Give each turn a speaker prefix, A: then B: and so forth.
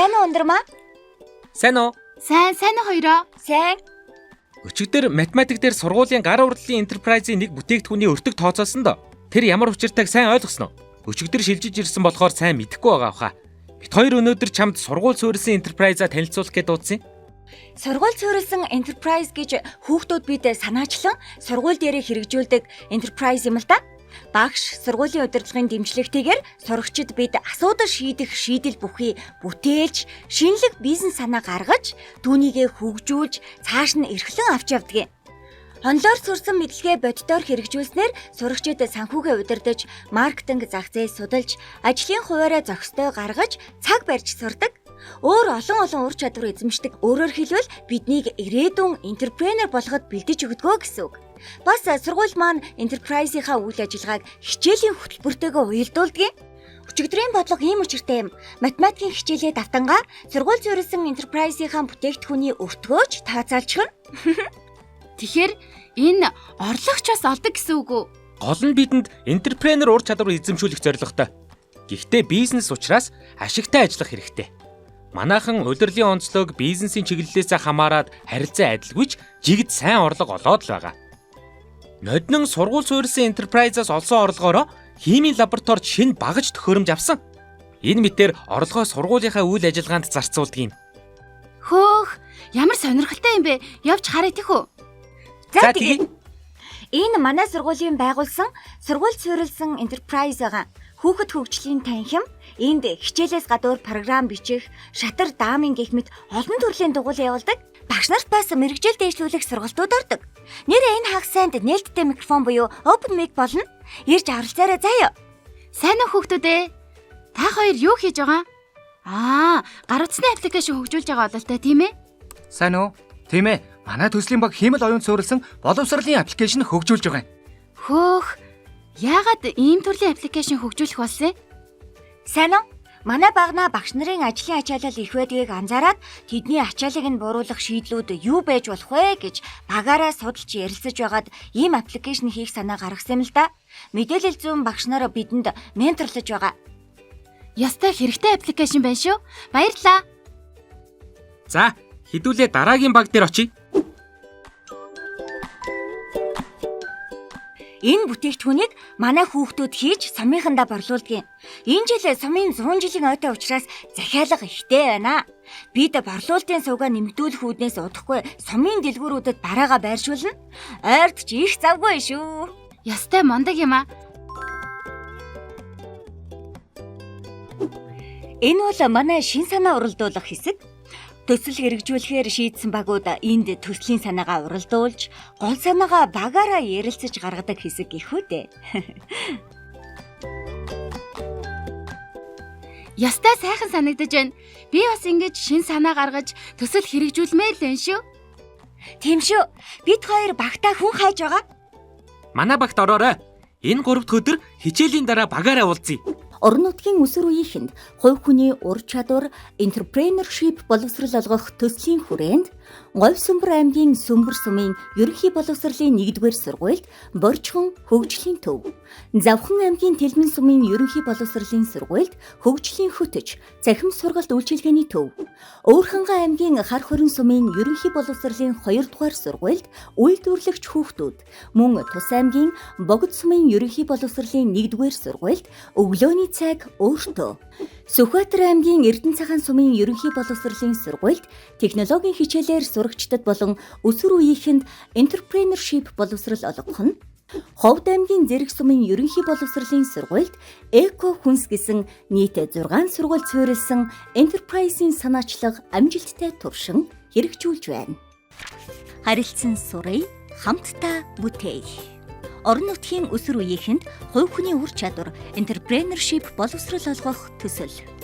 A: Сайн уу, Ундрмаа?
B: Сайн уу?
C: Сайн, сайн уу хоёроо?
A: Сайн.
B: Өчигдөр математик дээр сургуулийн гар урдлын enterprise-ийн нэг бүтээгдэхүүний өртөг тооцоолсон доо. Тэр ямар учиртайг сайн ойлгосон уу? Өчигдөр шилжиж ирсэн болохоор сайн мэдэхгүй байгаа баха. Бид хоёр өнөөдөр чамд сургууль суурилсан enterprise-а танилцуулах гэж дуудсан юм.
A: Сургууль суурилсан enterprise гэж хүүхдүүд бид санаачлан сургууль дээрээ хэрэгжүүлдэг enterprise юм л да. Багш сургуулийн удирдлагын дэмжлэгтэйгээр сурагчид бид асуудал шийдэх шийдэл бүхий бүтээлж, шинэлэг бизнес санаа гаргаж, түүнийгээ хөгжүүлж, цааш нь эрхлэн авч явдаг юм. Онлоор сурсан мэдлэгээ боддоор хэрэгжүүлснээр сурагчид санхүүгээ удирдах, маркетинг зах зээл судалж, ажлын хуваараа зохистой гаргаж, цаг барьж сурдаг. Өөр олон олон ур чадвар эзэмшдэг. Өөрөөр хэлбэл биднийг ирээдүйн entrepreneur болоход бэлдэж өгдөгөө гэсэн үг. Бас сургууль маань enterprise-ийнхаа үйл ажиллагааг хичээлийн хөтөлбөртэйгээ уялдуулдаг юм. Өчигдрийн бодлого ийм учиртай юм. Математикийн хичээлээ давтангаа сургууль суурилсан enterprise-ийнхаа бүтээгдэхүүний өртгөөч тооцоолчихно.
C: Тэгэхээр энэ орлогч бас олдог гэсэн үг үү?
B: Гол нь бидэнд entrepreneur ур чадвар эзэмшүүлэх зорилготой. Гэхдээ бизнес учраас ашигтай ажиллах хэрэгтэй. Манайхан улирлын онцлог бизнесийн чиглэлээс хамаарат харилцан адилгүй ч жигд сайн орлого олоод л байгаа. Ноднон сургууль суурилсан enterprise-аас олсон орлогоороо химийн лабораторид шинэ багаж төхөөрөмж авсан. Энэ мэтээр орлогоо сургуулийнхаа үйл ажиллагаанд зарцуулдаг юм.
C: Хөөх, ямар сонирхолтой юм бэ? Явж харъя тэх үү?
A: За тэгье. Энэ манай сургуулийн байгуулсан сургууль суурилсан enterprise байгаа. Хүүхэд хөгжлийн танхим энд хичээлээс гадуур програм бичих, шатар даамын гэх мэт олон төрлийн дугуйл явуулдаг. Багш нарт бас мэргэжил дээшлүүлэх сургалтууд ордог. Нэрээ энэ хагас сайнд нээлттэй микрофон буюу open mic болно. Ирж оролцоорой заяа.
C: Сайн уу, хүүхдүүд ээ? Та хоёр юу хийж байгаа? Аа, гар утасны application хөгжүүлж байгаа бололтой, тийм ээ?
D: Сайн уу? Тийм ээ. Манай төслийн баг хиймэл оюун суурилсан боловсролын application хөгжүүлж байгаа юм.
C: Хөөх, яагаад ийм төрлийн application хөгжүүлэх болсон юм?
A: Сайн уу? Манай багнаа багш нарын ажлын ачаалал их байдгийг анзаараад, тэдний ачааллыг нь бууруулах шийдлүүд юу байж болох вэ гэж багаараа судалж ярилцаж байгаад ийм application хийх санаа гаргасан юм л да. Мэдээлэл зүйн багш нар бидэнд менторлож байгаа.
C: Ёстой хэрэгтэй application байна шүү. Баярлалаа.
B: За, хэдүүлээ дараагийн баг дээр очие.
A: Энэ бүтээгдэхүүнийг манай хүүхдүүд хийж сумынхандаа борлуулдаг юм. Энэ жил сумын 100 жилийн ойтой учраас захиалга ихтэй байна. Бид борлуулалтын сувгаа нэмэгдүүлэх үүднээс удахгүй сумын дэлгүүрүүдэд бараагаа байршуулна. Ойрд ч их завгүй шүү.
C: Ёстой мундаг юм аа.
A: Энэ бол манай шин санаа уралдуулах хэсэг. Төсөл хэрэгжүүлэхээр шийдсэн багууд энд төслийн санаагаа уралдуулж, гол санаагаа багаараа ярилцаж гаргадаг хэсэг гэх үү дээ.
C: Ёстой сайхан санагдаж байна. Би бас ингэж шин санаа гаргаж төсөл хэрэгжүүлмээр л байна шүү.
A: Тийм шүү. Бид хоёр багтаа хүн хайж байгаа.
B: Манай багт ороорой. Энэ 3 дахь өдөр хичээлийн дараа багаараа уулзъя.
A: Орон нутгийн өсвөр үеийнхэнд хувь хүний ур чадвар, entrepreneurship боловсрол олгох төслийн хүрээнд Говь Сүмбэр аймгийн Сүмбэр сумын ерөнхий боловсролын 1-р сургуульд Боржхон хөгжлийн төв, Завхан аймгийн Тэлмэн сумын ерөнхий боловсролын сургуульд хөгжлийн хөтөч, цахим сургалт үйлчилгээний төв, Өвөрхангай аймгийн Хар хорин сумын ерөнхий боловсролын 2-р сургуульд үйлдвэрлэгч хүүхдүүд, мөн Тус аймгийн Богд сумын ерөнхий боловсролын 1-р сургуульд өглөөний цайг өөртөө, Сүхбаатар аймгийн Эрдэнэ цагаан сумын ерөнхий боловсролын сургуульд технологийн хичээлээр сурагчдад болон өсвөр үеийнхэнд entrepreneurship боловсрол олгох нь, Ховд аймгийн Зэрэг сумын ерөнхий боловсролын сургуульд эко хүнс гэсэн нийт 6 сургууль суурилсан enterprise-ийн санаачлага амжилттай туршин хэрэгжүүлж байна. Харилцан сурыг хамтдаа бүтээе. Орон нутгийн өсвөр үеийнхэнд хувь хүний ур чадвар, entrepreneurship боловсрол олгох төсөл.